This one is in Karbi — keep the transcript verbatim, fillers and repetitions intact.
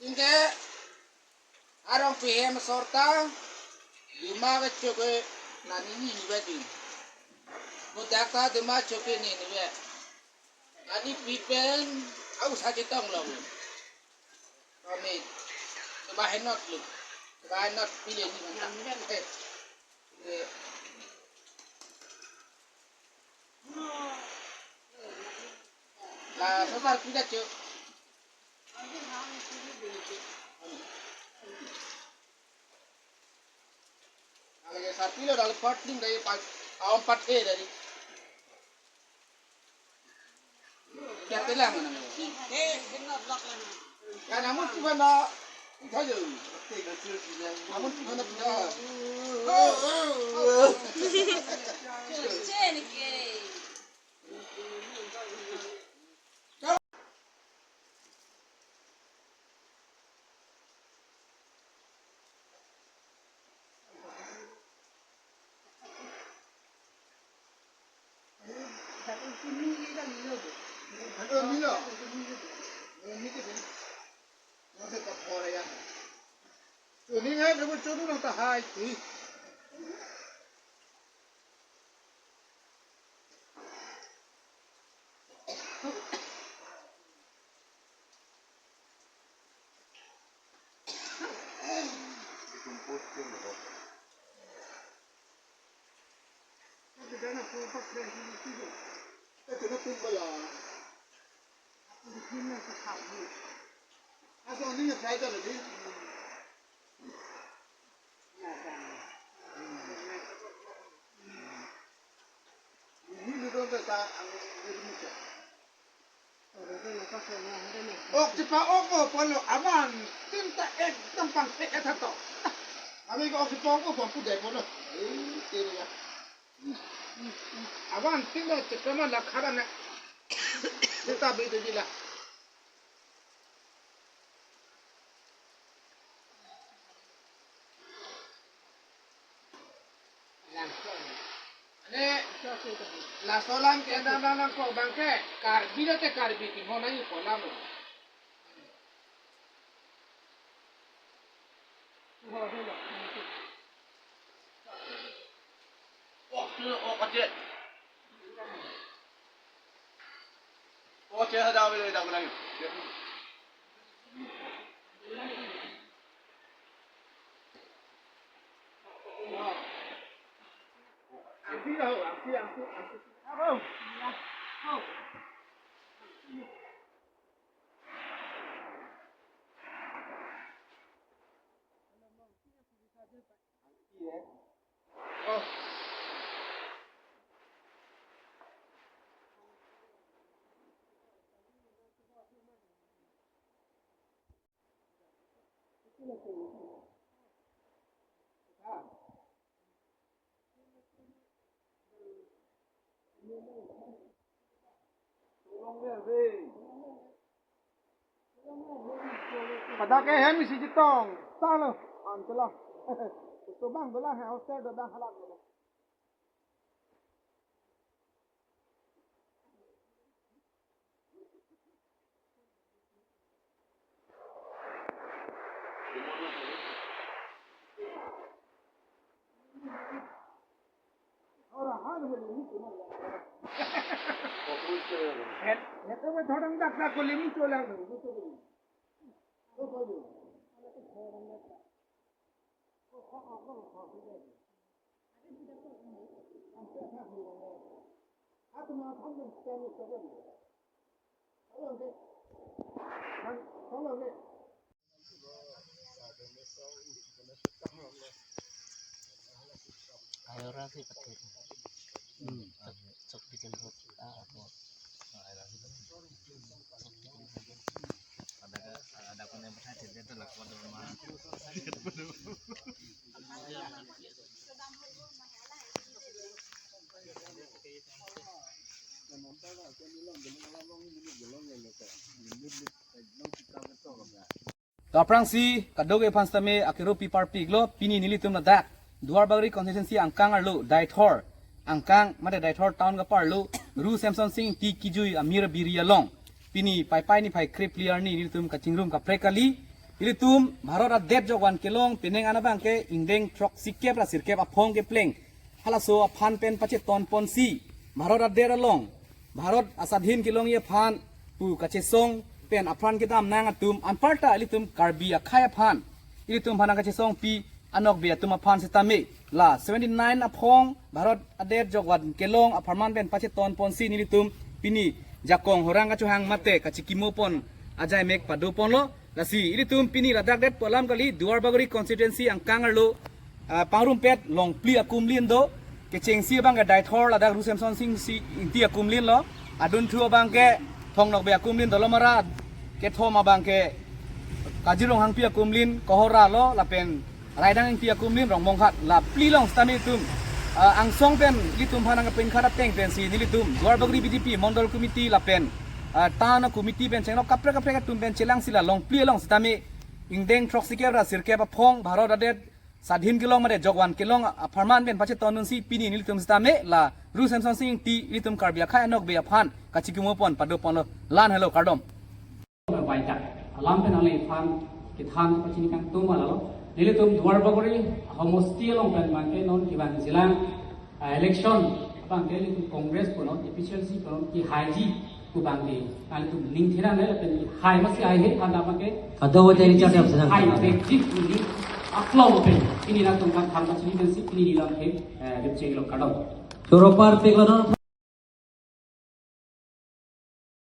Ingke arong pihem sorta duma ke choke nani ni niwe dun. Mudak ta duma choke ni niwe. Ani pipen au sa chetong lo. Kami duma henot lo. Duma henot pile ni. Eh. La sosar pida cho. Lagi satu lo dalam pot ning dari pat aom pat he dari. Kya telang mana? Kan namun tiba na ita je. Namun tiba na ita. Hello, Milo. Hello, Miki, Miki. Masa tak boleh ya. Tuning hai, kamu curu nang tahai ti. Ok, chepa-ok po pulo avan tin ta ekdom pangthek ethato. Kami ko ok chepa-ok po pulo dei pulo. Eh, tiri ya. Avan tin ta chepa ma lakha na. Seta bete jila. Ane, laso alam ke dam dam nangkok abang ke, Karbi lo te Karbi ke, mo nangji pu alam lo. Oh, tu, oh, kajet. Oh, cek ada, ada, ada, ada. Pada ke hem isi chetong. Talo. An talo. Itu bang dolang, hostel do bang halak do. Het, het, we thorang dak dak ko lemi cholang. Ayora sih pakai. Hmm. Sok, sok bikin roti. Ah, apa? Ada, ada pun yang pernah cerita tuh lah, kuat rumah. Kaprangsi, kadokave aphan sitame akero pi parpiklo, pini nelitum ladak Duarbagori constituency angkang arlo, Deithor angkang, mate Deithor town kapar arlo, Ru Semson Sing Ingti kijui amir biri along. Pini Paipai niphai krepli arni nelitum kachingrum kaprek kali. Ilitum Bharat adet jokvan kelong penang an abangke ingdeng throksikep ra sirkep aphong kepleng halaso aphan pen pacheton ponsi Bharat adet along Bharat asadhin kelongji aphan pu kachesong pen apran kedam nang atum anparta ilitum Karbi akhei aphan ilitum aphan kachesongpi anokbe atum aphan sitame la seventy nine aphong Bharat adet jokvan kelong apharman pen pacheton ponsi nelitum pini jakong horang kachohang mate kachikimo pon ajai mek pado ponlo. Lasi ilitum pini ladak det pu alam kali, Duarbagori constituency angkang arlo, ah, pangrumpet Longpli akumlin do, kechengsi abangke Deithor ladak Ru Semsonsing Ingti akumlin lo, adunthu abangke Thong Nokbe akumlin Dolamara, kethom abangke Kajir Ronghangpi akumlin Kohora lo, lapen Raidang Ingti akumlin Rongbonghat, la phli along sitame itum, ah, angsong pen ilitum aphan nangkapin khara teng pensi nelitum Duarbagori B J P Mondol Committee lapen, ah, Town Committee pen chenglok kaprek kaprek atum pen chelangsi la Longpli along sitame ingdeng throksikep ra sirkep aphong Bharat adet sadhin kelong mate jokvan kelong apharman pen pacheton dunsi pini nelitum sitame la Ru Semsonsing Ingti ilitum Karbi akhei anokbe aphan kachikimo pon pado ponlo. La-an helo, kardom. Baita alam pen ale aphan kethan pachini kangtung ma lalo. Nelitum Duarbagori homosti along pen abangke non kevang jilang, ah, election abangke nelitum Congress punon, A P H L C punon, kehaiji pu abangke nelitum ning thirang le lapen kehai masi haihe aphan abangke. Kado wajah richard yang sedang hai tengah. Bejik ini aklong pen ini nangtum kangthang pachini pensi ini nilam ke, eh, ripcheng lo, kardom. Choro parpik lo non.